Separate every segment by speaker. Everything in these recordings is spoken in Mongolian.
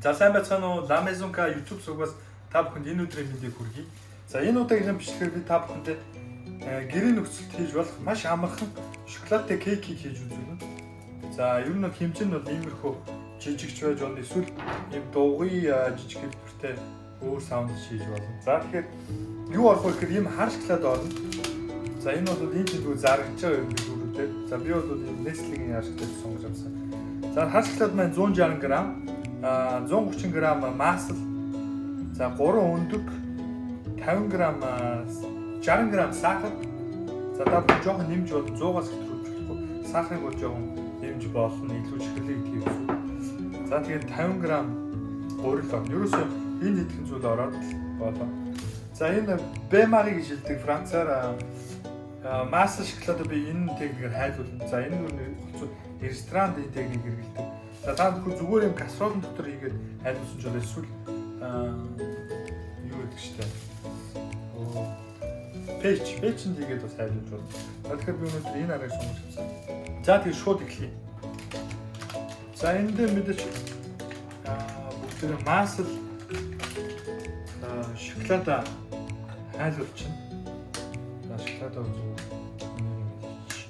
Speaker 1: За, сайн байцгаана уу? La Maison K YouTube сувгаас та бүхэнд энэ өдрийн мэндийг хүргэе. За, энэ удаагийн бичлэгээр би та бүхэндээ гэрийн нөхцөлд хийж болох маш амархан шоколадтай кейкийг хийж үзүүлнэ. За, ер нь бол хэмжээ нь бол иймэрхүү жижигч байж болно. Эсвэл ийм дугуй жижиг хэлбэртэй өөр саунд хийж болно. За, тэгэхээр юу орох вэ гэхээр ийм хар шоколад орно. За, энэ бол ийм чиглэл зарагдж байгаа юм дүүрүүдээ. За, би бол ийм Nestle-ийн хар шоколад сонгож авсан. За, хар шоколад маань 160 г, 130 г маасал, за, 3 өндөг, 50 г, 60 г сахар. За, та бүхэн жоохон нэмж бол 100-аас их төрүүлж болохгүй. Сахарыг бол жоохон нэмж болно, илүү чихэрлэг гэх юм. За, тэгээд 50 г гурил орно. Ерөөсөө энэ хэдхэн зүйл ороод л болоо. За, энэ bain-marie гэж хэлдэг францаар маасал шоколад би энэ техникээр хайлуулна. За, энэ нь голцоо ресторанд энэ техник хэрэглэдэг. За, та бүхэн зүгээр юм касролын дотор хийгээд хайлуулсан ч болно. Эсвэл юу гэдэг штэ. Печэнд хийгээд бас хайлуулж болно. За, тэгэхээр би өнөөдөр энэ аргыг сонгож авсан. За, тэгээд шууд эхлэе. За, энэ дээр мэдээж бүгдээрээ маасал шоколад хайлуулчихна. За, шоколад зүгээр энийг хийчих.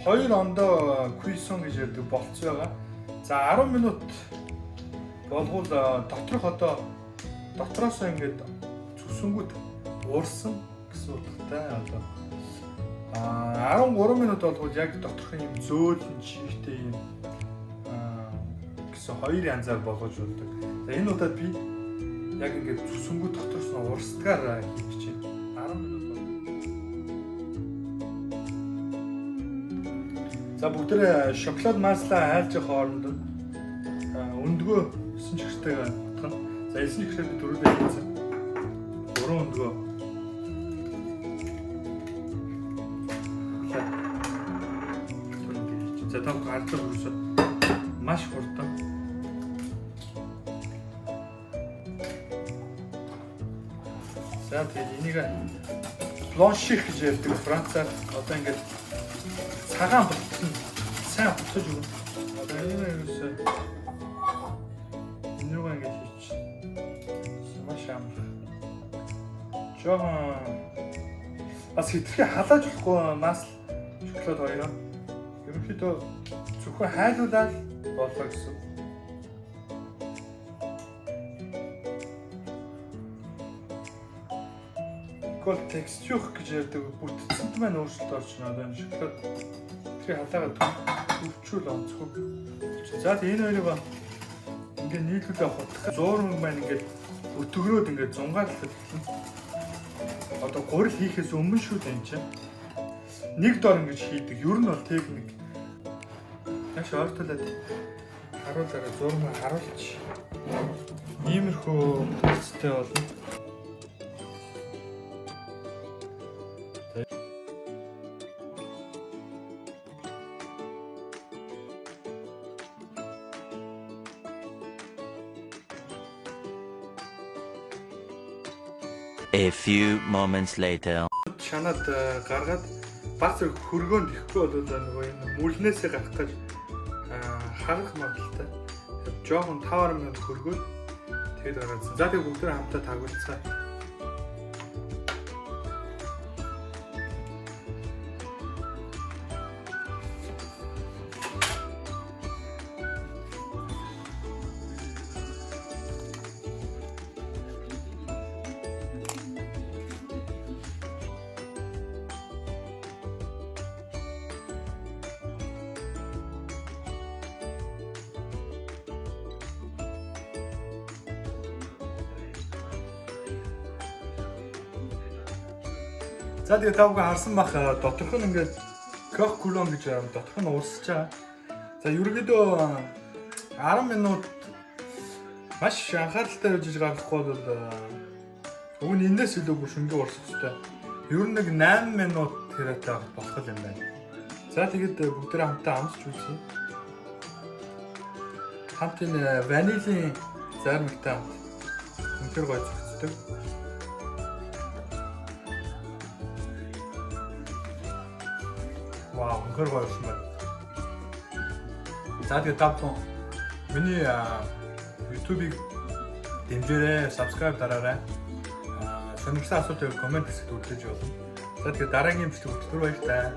Speaker 1: Хоёр ондоо cuisson гэж ярьдаг болцсон байгаа. За, 10 минут болгоул доторх одоо дотроосоо ингээд цөсөнгүүд уурсан гэсэн утгатай одоо 13 минут болгоул яг доторх юм зөөлөн чигтэй юм гэсэн хоёр янзаар болгож болдог. За, энэ удаад би яг ингээд цөсөнгүүд дотроос нь урсдгаар хийх гэж байна. 10 минут бол. За, бүгдээрээ шоколад маслаа хайлж явах хооронд нь өндгөө элсэн чихэртэйгээ хутгана. За, элсэн чихрээ би дөрөвдөө хийсэн. Гурван өндгөө. За, та бүхэн харж байгаа ерөөсөө маш хурдан. За, тэгээд энийг blanchir гэж ярьдаг францаар, одоо ингээд цагаан болтол сайн хутгаж өгнө. Одоо энийг ерөөсөө энэ рүүгээ ингээд хийчих. Маш амар. Жоохон бас хэтэрхий халааж болохгүй масл шоколад хоёроо. Ерөнхийдөө зөвхөн хайлуулаад болоо гэсэн. Гол texture гэж ярьдаг бүтцэнд маань өөрчлөлт орж байна. Одоо энэ шоколад тэрийг халаагаад төвчүүл онцгой. За, тэгээ энэ хоёрыг ингээд нийлүүлээ хутгах. Зуурмаг маань ингээд өтгөрөөд ингээд зунгаарлахад эхэлнэ. Одоо гурил хийхээс өмнө шүү дээ энэ чинь. Нэг дор ингэж хийдэг. Ер нь бол техник. Маш ойртуулаад харуулаарай, зурмаг харуулч. Иймэрхүү бүтцтэй болно.
Speaker 2: A few moments later.
Speaker 1: Шанаад гаргаад баг зэрэг хөргөөнд ихгүй бол нөгөө энэ мүлнээсээ гарах гэж харах магадлалтай. Жоохон 5 минут хөргөөд тэгээд гаргаадсан. За, тэгээд бүгдээ хамтаа тагуулцгаая. За, тэгээд та бүхэн харсан бах, доторх нь ингээд cœur coulant гэж доторх нь урсж байгаа. За, ерөнхийдөө 10 минут маш анхааралтай байж гаргахгүй бол уг нь энэс илүү бүр шөнгийн урсах хэрэгтэй. Ер нь нэг 8 минут тэрэтэ болох юм байна. За, тэгээд бүгдээрээ хамтаа амсч үзье. Хамт энэ ванилийн зайрмагтай хамт үнэхээр гоё зохицдог. Вау, үнэхээр гоё болсон байна. За, тэгээд та бүхэн миний YouTube-ыг дэмжээрэй, subscribe дараарай. Сонирхсан асуулт байвал comment хэсэгт үлдээж болно. За, тэгээд дараагийн бичлэг хүртэл түр баяртай.